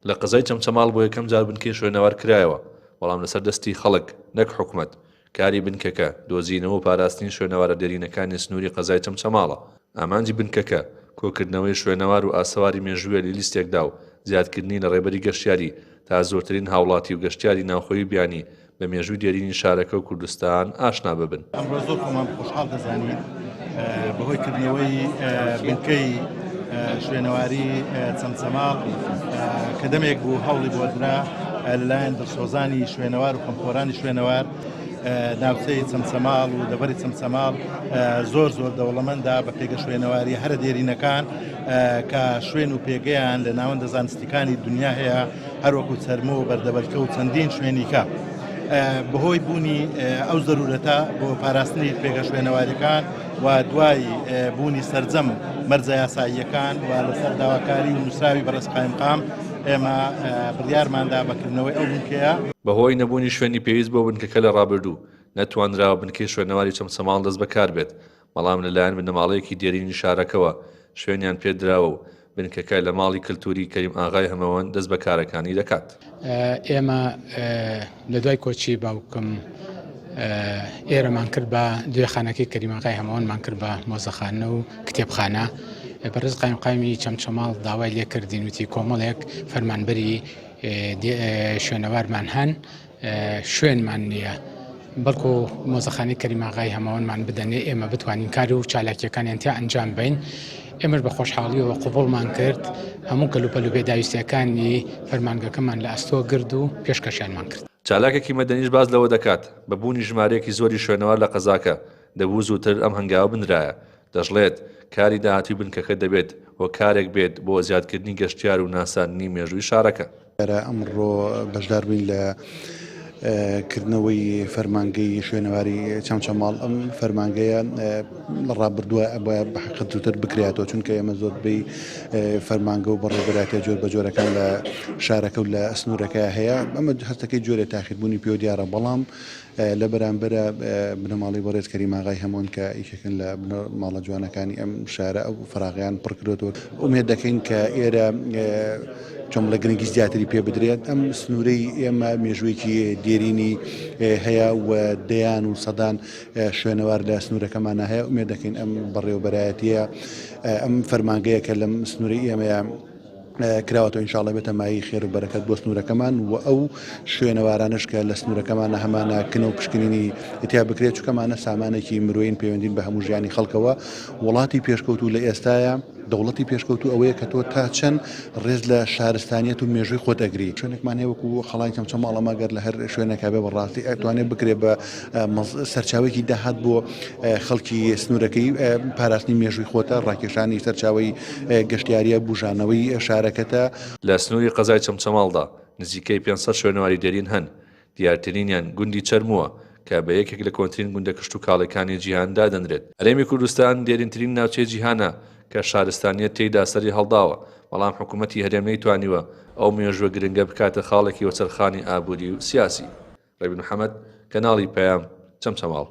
لە قەزای چەمچەماڵ بۆ یەکەم جار بنکەی شوێنەوار کرایەوە، بەڵام لەسەر دەستی خەڵک نەک حکومەت. کاری بنکەکە، دۆزینەوە و پاراستنی شوێنەوارە دێرینەکانی سنووری قەزای چەمچەماڵە. ئامانجی بنکەکە، کۆکردنەوەی شوێنەوار و ئاسەواری مێژوویە لە لیستێکدا و زیادکردنی لە ڕێبەری گەشتیاری تا زۆرترین هاوڵاتی و گەشتیاری ناوخۆیی و بیانی بە مێژووی دێرینی شارەکە و کوردستان ئاشنا ببن. ئەمڕۆ زۆر خۆمان خۆشحاڵ دەزانین بەهۆی کردنەوەی بنکەی شوێنەواری چەمچەماڵ کە دەمێک بوو هەوڵی بۆ درا لەلایەن دڵسۆزانی شوێنەوار و خەمخۆرانی شوێنەوار ناوچەی چەمچەماڵ و دەڤەری چەمچەماڵ زۆر زۆر دەوڵەمەندە بە پێگە شوێنەواری هەرە دێرینەکان کە شوێن و پێگەیان لە ناوەندە زانستیکانی دنیا هەیە هەروەکو چەرمۆ و بەردەبەلکە و چەندین شوێنیکە. بەهۆی بوونی ئەو زەرورەتە بۆ پاراستنی پێگە شوێنەواریەکان و دوای بوونی سەرجەم مەرجە یاساییەکان و لەسەر داواکاری و نووسراوی بەڕێز قایمقام ئێمە بڕیارماندا بە کردنەوەی ئەو بنکەیە. بەهۆی نەبوونی شوێنی پێویست بۆ بنکەکە لە ڕابردوو، نەتوانراوە بنکەی شوێنەواری چەمچەماڵ دەستبەکار بێت، بەڵام لەلایەن بنەماڵەیەکی دێرینی شارەکەوە شوێنیان پێ دراوە و بنکەکە لە ماڵی کلتووری کەریم ئاغای هەمەوەند دەست بە کارەکانی دەکات. ئێمە لە دوای کۆچی باوکم ئێرەمان کرد بە دوێخانەکەی کەریم ئاغای هەمەوەندمان کرد بە مۆزەخانە و کتێبخانە. بەڕێز قایمقامی چەمچەماڵ داوای لێکردین وتی کۆمەڵێک فەرمانبەری شوێنەوارمان هەن شوێنمان نییە بەڵکو مۆزەخانەی کەریم ئاغای هەماوەندمان بدەنێ ئێمە بتوانین کار و چالاکیەکانیان تیا ئەنجام بین ئێمەش بە خۆشحاڵیەوە قوبڵمان کرد هەموو کەلوپەل و پێداویستیەکانی فەرمانگەکەمان لە ئەستۆ گرد و پێشکەشیانمان کرد. چالاکێکی مەدەنیش باس لەوە دەکات، بە بوونی ژمارەیەکی زۆری شوێنەوار لە قەزاکە، دەبوو زووتر ئەم هەنگاوە بنرایە. دەشڵێت، کاری داهاتووی بنکەکە دەبێت هۆکارێک بێت بۆ زیادکردنی گەشتیار و ناساندنی مێژووی شارەکە. دیارە ئەمڕۆ بەشدار بووین لە کردنەوەی فەرمانگەی شوێنەواری چەمچەماڵ، ئەم فەرمانگەیە لە ڕابردووە ئەبوایە بە حەقیقەت زووتر بکرایەتەوە، چونکە ئێمە زۆربەی فەرمانگە و بەڕێوەبەرایەتیە جۆر بە جۆرەکان لە شارەکە و لە سنوورەکە هەیە، ئەمە هەستەکەی جۆرێ تاخیربوونی پێوە دیارە، بەڵام لە بەرامبەرا بنەماڵەی بەڕێز کەریم ئاغای هەمۆن کە یەکێکن لە بنەماڵە جوانەکانی ئەم شارە ئەو فەراغیان پڕ کردۆتەوە. ئومێد دەکەین کە ئێرە چۆن بڵێ گرنگی زیاتری پێ بدرێت. ئەم سنوورەی ئێمە مێژوویەکی دێرینی هەیە و دەیان و سەدان شوێنەوار لە سنوورەکەمانە هەیە. ئومێد دەکەین ئەم بەڕێوەبەرایەتییە ئەم فەرمانگەیە کە لەم سنوورەی ئێمەیە، کراوەتەوە ان شاءاللە بێتە مایەی خێر و بەرەکەت بۆ سنوورەکەمان و ئەو شوێنەوارانەش کە لە سنوورەکەمانە هەمانە کنە و پشکنینی تیا بکرێت چونکە ئەمانە سامانێکی مرۆیین پەیوەندین بە هەموو ژیانی خەڵکەوە وڵاتی پێشکەوتوو لە ئێستایا دەوڵەتی پێشکەوتوو ئەوەیە کە تۆ تا چەند ڕێز لە شارستانیەت و مێژووی خۆت ئەگری شوێنێکمان هەیە وەکو قەڵای چەمچەماڵ ئەمە گەر لە هەر شوێنێکا بێ بەڕاستی ئەتوانێت بکرێ بە سەرچاوەیەکی داهات بۆ خەڵکی سنوورەکەی پاراستنی مێژووی خۆتە ڕاکێشانی سەرچاوەی گەشتیارییە بوژانەوەی شارەکەتە. لە سنووری قەزای چەمچەماڵدا نزیکەی 500 شوێنەواری دێرین هەن، دیارترینیان گوندی چەرمووە کە بە یەکێک لە کۆنترین گوندە کشتوکاڵییەکانی جیهان دادەنرێت. هەرێمی کوردستان دێرینترین ناوچەی جیهانە کە شارستانیەت تێیدا سەری هەڵداوە، بەڵام حکوومەتی هەرێم نەیتوانیوە ئەو مێژووە گرنگە بکاتە خاڵێکی وەچەرخانی ئابووری و سیاسی. ڕێبین محەمەد، کەناڵی پەیام، چەمچەماڵ.